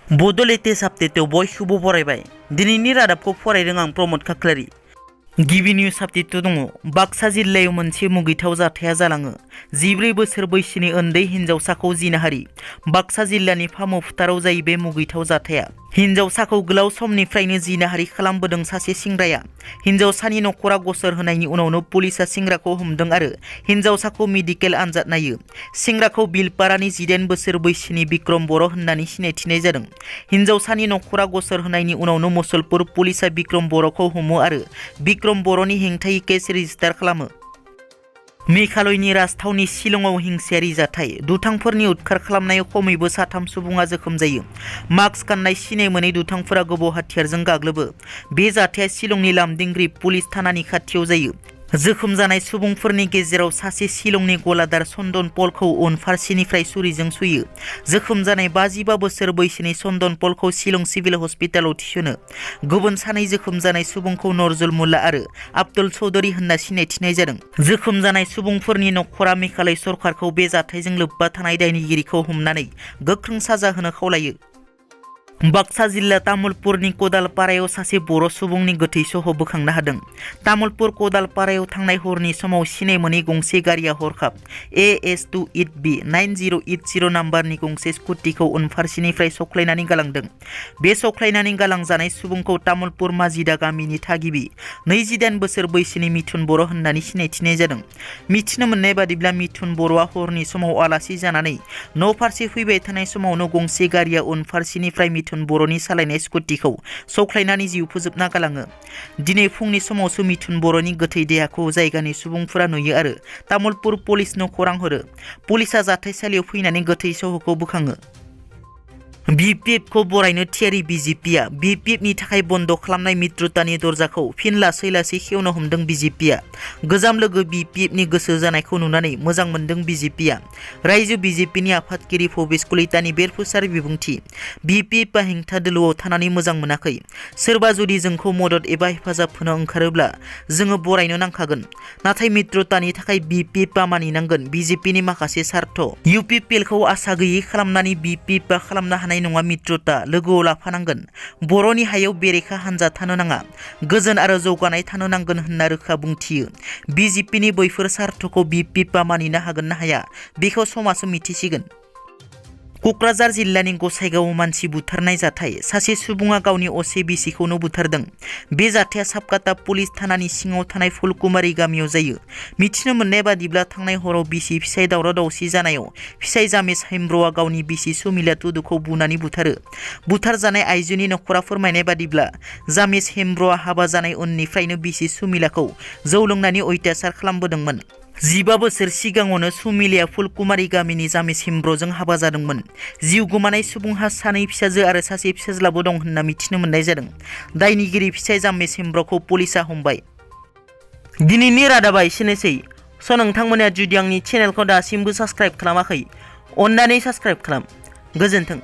बड' लेटेस्ट आपडेटआव बयखौबो बरायबाय। दिनैनि रादाबखौ फरायदों आं प्रमद खाख्लारि। गिबि निउज आपडेट दङ। बाक्सा जिल्लायाव मोनसे मुगैथाव जाथाया जालाङो। 14 बोसोर बैसोनि उन्दै हिन्जावसाखौ जिनाहारि। बाक्सा जिल्लानि फामु फोथाराव जायो बे मुगैथाव जाथाया। हिन्जावसाखौ गोलाव समनिफ्रायनो जिनाहारि खालामबोदों सासे सेंग्राया। हिन्जावसानि नखरा गसर होनायनि उनावनो पुलिसा सेंग्राखौ हमदों आरो हिन्जावसाखौ मेडिकेल आनजाद नायो। सेंग्राखौ बिलपारानि 18 बोसोर बैसोनि बिक्रम बर' होननानै सिनायथिनाय जादों। हिन्जावसानि नखरा गसर होनायनि उनावनो मुसलपुर पुलिसा बिक्रम बर'खौ हमो आरो बिक्रम बर'नि हेंथायै केस रेजिस्टार खालामो। मेघालयनि राजथावनि शिलंआव हिंसायारि जाथाय। दुथांफोरनि उदखार खालामनायाव खमैबो 3 सुबुङा जोखोम जायो। मास्क गाननाय सिनाय मोनै दुथांफोरा गोबौ हाथियारजों गाग्लोबो। बे जाथाया शिलंनि लामदिंग्रि पुलिस थानानि खाथियाव जायो। जोखोम जानाय सुबुंफोरनि गेजेराव सासे शिलंनि गलादार चन्दन पलखौ उनफारसेनिफ्राय सुरिजों सुयो। जोखोम जानाय 55 बोसोर बैसोनि चन्दन पलखौ शिलं सिभिल हस्पिटालाव थिसनो। गुबुन सानै जोखोम जानाय सुबुंखौ नरजुल मुल्ला आरो आब्दुल चौधरी होनना सिनायथिनाय जादों। जोखोम जानाय सुबुंफोरनि नखरा मेघालय सरकारखौ बे जाथायजों लोब्बा थानाय दायनिगिरिखौ हमनानै गोख्रों साजा होनो खावलायो। बाक्सा जिल्ला तामुलपुरनि कदालपारायाव सासे बर' सुबुंनि गोथै सह बोखांनो हादों। तामुलपुर कदालपारायाव थांनाय हरनि समाव सिनाय मोनै गंसे गारिया हरखाब AS28B 9080 नाम्बारनि गंसे स्कुटिखौ उनफारसेनिफ्राय सख्लायनानै गालांदों। बे सख्लायनानै गालांजानाय सुबुंखौ तामुलपुर माजिदा गामिनि थागिबि 28 बोसोर बैसोनि मिथुन बर' होननानै सिनायथिनाय जादों। मिथिनो मोननाय बादिब्ला मिथुन बर'आ हरनि समाव आलासि जानानै न' फारसे फैबाय थानाय समावनो गंसे गारिया उनफारसेनिफ्राय मिथुन बर'नि सालायनाय स्कुटिखौ सख्लायनानै जिउ फोजोबना गालाङो। दिनै फुंनि समावसो मिथुन बर'नि गोथै देहाखौ जायगानि सुबुंफोरा नुयो आरो तामुलपुर पुलिसनो खौरां हरो। पुलिसा जाथायसालियाव फैनानै गोथै सहखौ बोखाङो। BPFखौ बरायनो थियारि BJPआ। BPFनि थाखाय बन्द खालामनाय मित्रतानि दरजाखौ फिन लासै लासै खेवनो हमदों BJPआ। गोजाम लोगो BPFनि गोसो जानायखौ नुनानै मोजां मोनदों BJPआ। रायजो BJPनि आफादगिरि भबेश कलितानि बेरफुसार बिबुंथि। BPFआ हेंथा दोलोआव थानानै मोजां मोनाखै। सोरबा जुदि जोंखौ मदद एबा हेफाजाब होनो ओंखारोब्ला जोङो बरायनो नांखागोन। नाथाय मित्रतानि थाखाय BPFआ मानिनांगोन BJPनि माखासे सार्थ। UPPLखौ आसा गैयै खालामनानै BPFआ खालामनो हानाय नङा। मित्रता लोगोआव लाफानांगोन। बर'नि हायाव बेरेखा हान्जा थानो नाङा। गोजोन आरो जौगानाय थानो नांगोन होनना रोखा बुंथियो। BJPनि बैफोर सार्थखौ BPFआ मानिनो हागोन ना हाया बेखौ समासो मिथिसिगोन। कक्राझार जिल्लानि गसाइगावआव मानसि बुथारनाय जाथाय। सासे सुबुङा गावनि असे बिसिखौनो बुथारदों। बे जाथाया साबकाता पुलिस थानानि सिङाव थानाय फुलकुमारि गामियाव जायो। मिथिनो मोननाय बादिब्ला थांनाय हराव बिसि फिसाय दावराव दावसि जानायाव फिसाय जामेस हेमब्र'आ गावनि बिसि सुमिला टुडुखौ बुनानै बुथारो। बुथारजानाय आइजोनि नखरा फोरमायनाय बादिब्ला जामेस हेमब्र'आ हाबा जानाय उननिफ्रायनो बिसि सुमिलाखौ जौ लोंनानै अयथासार खालामबोदोंमोन। 15 बोसोर सिगाङावनो सुमिलाया फुलकुमारि गामिनि जामेस हेमब्र'जों हाबा जादोंमोन। जिउ गोमानाय सुबुंहा 2 फिसाजो आरो सासे फिसाज्लाबो दं होनना मिथिनो मोननाय जादों। दायनिगिरि फिसाय जामेस हेमब्र'खौ पुलिसा हमबाय। दिनैनि रादाबा एसेनोसै। नोंथांमोना जुदि आंनि चेनेलखौ दासिमबो साबस्क्राइब खालामाखै अन्नानै साबस्क्राइब खालाम। गोजोन्थों।